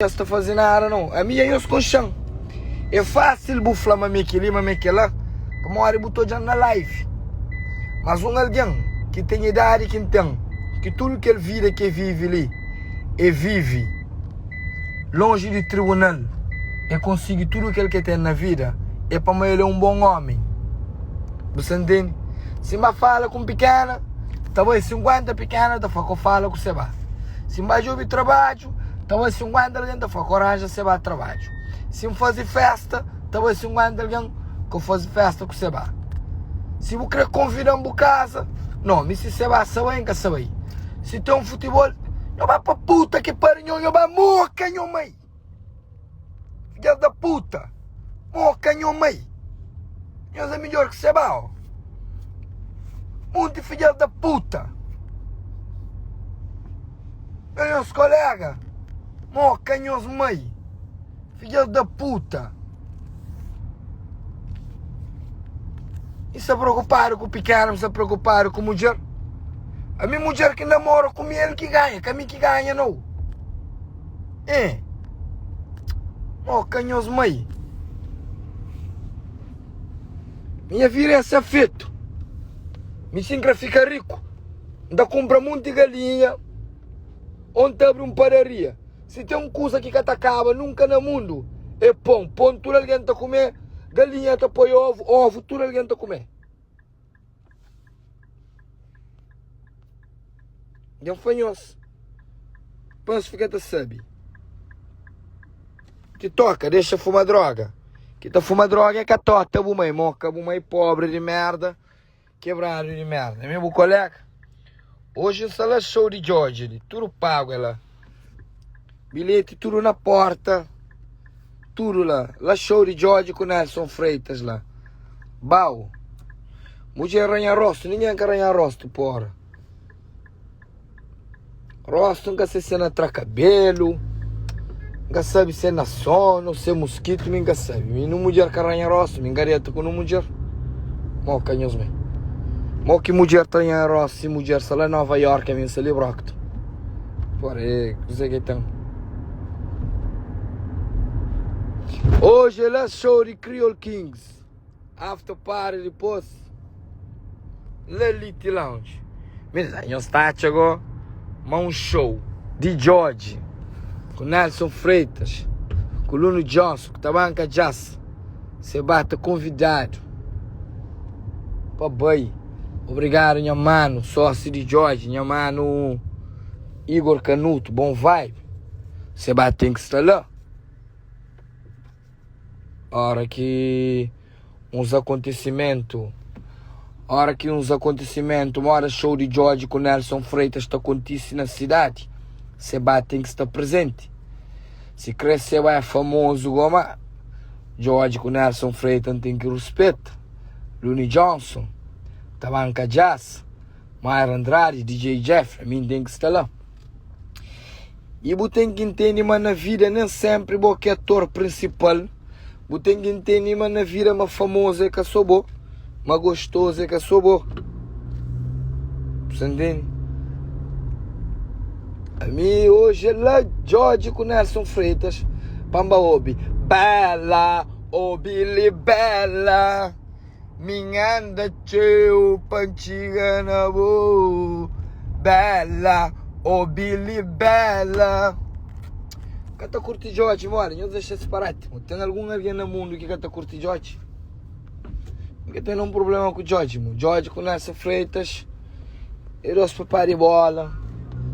Nhos ta faze nada nau. Ami dja nhos konxan. É fásil bu fla ma mi é kel-li, ma mi é kel-la, pamodi bu ta odja-m na live. Mas un algen ki ten idadi ki N ten, ki tudu kel vida ki e vive li, e vive lonji di tribunal, e konsigi tudu kel ki e ten na vida, é pamodi el é un bon ómi. Bu sta ntende? Si N ba fala ku un pikena, ta bai 50 pikena ta fla ka fala ku se ba. Si N ba djobe trabadju, Ta bai 50 algen ta fla koranja se ba trabadju. Si N faze festa, ta bai 50 algen ka faze festa ku se ba. Si bu kre konvida-m bu kaza, no, mi si se ba sa bai, N ka sa bai. Si ten futibol, nho ba pa puta ki pari nho, nho ba moka nho mai. Fidjas da puta, moka nho mai. Nhos é midjor ki se ba, ó. Munti fidjas da puta. Nhos nhos kolega moka nhos mai fidjas da puta Mi sta preokupadu ku pikenu mi sta preokupadu ku mudjer ami mudjer ki namora ku mi el ki ganha ka mi ki ganha nau eh moka nhos mai Minha vida é se afetu mi si N kre fika riku N ta kunpra monti galinha ô N ta abri un padaria. Si ten un kuza ki ka ta kaba nunka na mundu é pon. Pon tudu algen ta kume, galinha ta poi ovu, ovu tudu algen ta kume. Dja N fla nhos pa nhos fika ta sabe. Ki toka dexa fuma droga. Ki ta fuma droga é ka tota bu mai, moka bu mai pobri di merda. Kebradu di merda. Mi bu kolega. Oji N sta la show di Djodje li. Tudu pagu é la. Bilheti tudu na porta. Tudu la. La show di Djodje ku Nelson Freitas la. Bau. Mudjer ranha rostu. Ningen ka ranha rostu pora. Rostu nka se se na tra kabelu, nka sabe se na sono, se muskitu, mi nka sabe. Mi nu mudjer ka ranha rostu, mi nka deta ku nu mudjer. Mo ka nhos me. Mo ki mudjer ta ranha rostu si mudjer sta la Nova York, mi nsta li Brockton. Pora, e kuze ke ten? Hoje é la show di Creole Kings. After party dipôs la Liti Lounge. Mira, nhos ta atxa go ma un show di Djodje ku Nelson Freitas ku Luno Johnson ku Tabanka Jazz se ba ta konvidadu pa bai. Obrigadu nha manu sósiu di Djodje, nha manu Igor Canuto, bom vibe. Se ba ten ki sta la. Ora ki uns akontesimentu Ora ki uns akontesimentu moda show di Djodje ku Nelson Freitas ta kontise na sidadi, Seba ten ki sta prezenti. Si kre Seba é famozu go ma Djodje ku Nelson Freitas N ten ki ruspeta. Looney Johnson, Tabanka Jazz, Mayra Andrade, DJ Jeffrey, ami N ten ki sta la. I bu ten ki ntende ma na vida nen senpri bo ki é ator prinsipal. Bu ten ki ntende ma na vida ma famozu é ka so bo, ma gostozu é ka so bo. Bu sta ntende? Ami oji é la Djodje ku Nelson Freitas pa N ba obi Bela, obi li Bela. Mi N anda txeu pa N txiga na bo Bela, oh Billy Bela Ka ta kurti Djodje modi? Nhos dexa disparati mo Ten algun algen na mundu ki ka ta kurti Djodje? N ka ten un problema ku Djodje mo Djodje ku Nelson Freitas É dos papá di bola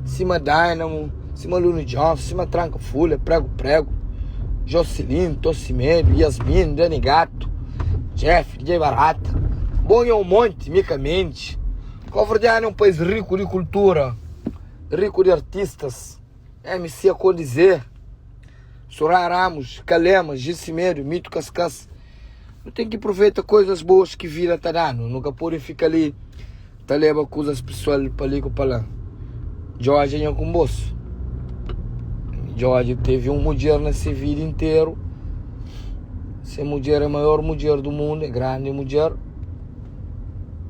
Sima Dynamo, sima Luno Johnson, sima Tranka Fulha, Prego Prego, Jocelyn, Tosimedo, Yasmin, Dani Gato, Jeff, DJ Barata. Bom é um monte, Mica Mendes. Cabo Verdeano é um país rico de cultura, rico de artistas. MC Acondizer, Soraya Ramos, Calema, Gilcimedo, Mito Cascas. Nu tem que aproveita coisas boas que vida tá dando. Nunca pode ficar ali Ta leba kuzas pesoal pa li ku pa la. Djodje nha kunbosu. Djodje tevi un mudjer na se vida interu. Se mudjer é maior mudjer du mundu, é grandi mudjer.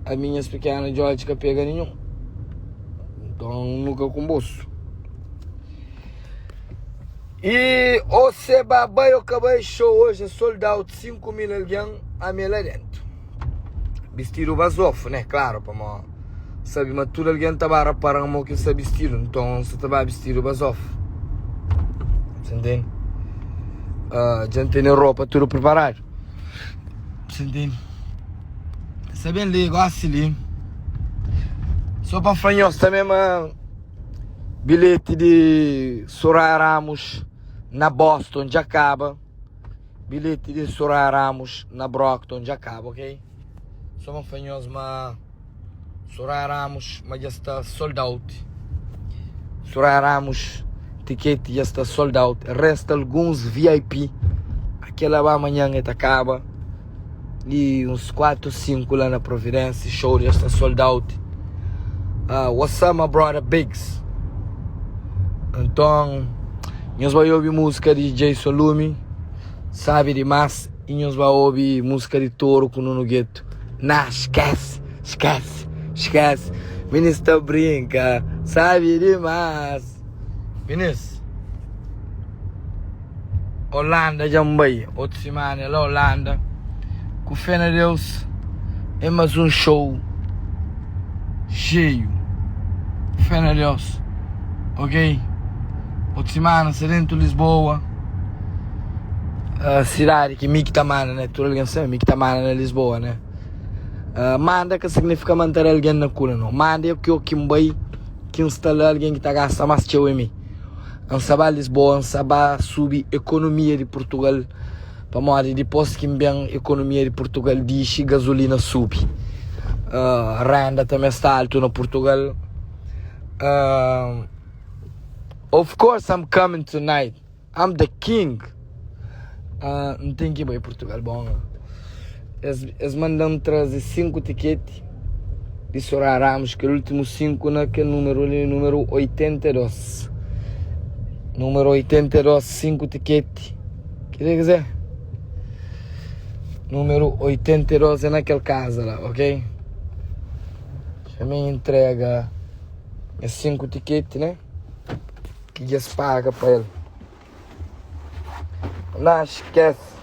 Ami nhas pikena Djodje ka pega ninhun. Nton nu ka kunbosu. E ô se ba bai ô ka bai show hoje é sold out 5 mil algen ami é la dentu bistidu bazofu né claro pamo sabe ma tudu algen ta ba rapara mo ki sta bistidu nton nsa ta ba bistidu bazofu sa ntende uh, dja ntene ropa tudu preparadu sa ntende sa ben li gosi li so pa fla nhos tambe ma Bilheti di Soraya Ramos na Boston dja kaba. Bilheti di Soraya Ramos na Brockton dja kaba, ok? Só pa fla nhos ma Soraya Ramos ma dja sta sold out. Soraya Ramos tiketi dja sta sold out. Resta alguns VIP. Aquela ba amanhã e ta kaba. E uns 4 ou 5 lá na Providência, show já está sold out. Uh, what's up, my brother Biggs? Então, nós vai ouvir música de Jason Lumi, sabe demais, e nós vai ouvir música de Toro com Nuno Gueto. Nah, esquece, esquece, esquece. Ministro brinca, sabe demais. Ministro. Holanda dja N bai otu simana la Holanda ku fé na Deus é mas un show xeiu fé na Deus ok otu simana sta dentu Lisboa sidadi ki mi ki ta manda ne tudu algen sabe mi ki ta manda na Lisboa ne manda ka signifika ma N ta da algen na kula no manda é ki N bai ki N sta la algen ki ta gasta mas txeu é mi. N sa ba Lisboa, N sa ba subi ekonomia di Purtugal, pamodi dipôs ki N ben ekonomia di Purtugal dixi, gazolina subi, renda tanbê sta altu na Purtugal. Of course I'm coming tonight, I'm the king. N ten ki bai Purtugal, bon. Es manda-m traze 5 tiketi di Soraya Ramos, kel últimu 5 na kel númeru li, númeru 82. Númeru 82, 5 tiketi. Kile ki ze? Númeru 82 é na kel kaza la, ok? Xa-m entrega es 5 tiketi, né? Ki dja es paga pa el. Nah, skese.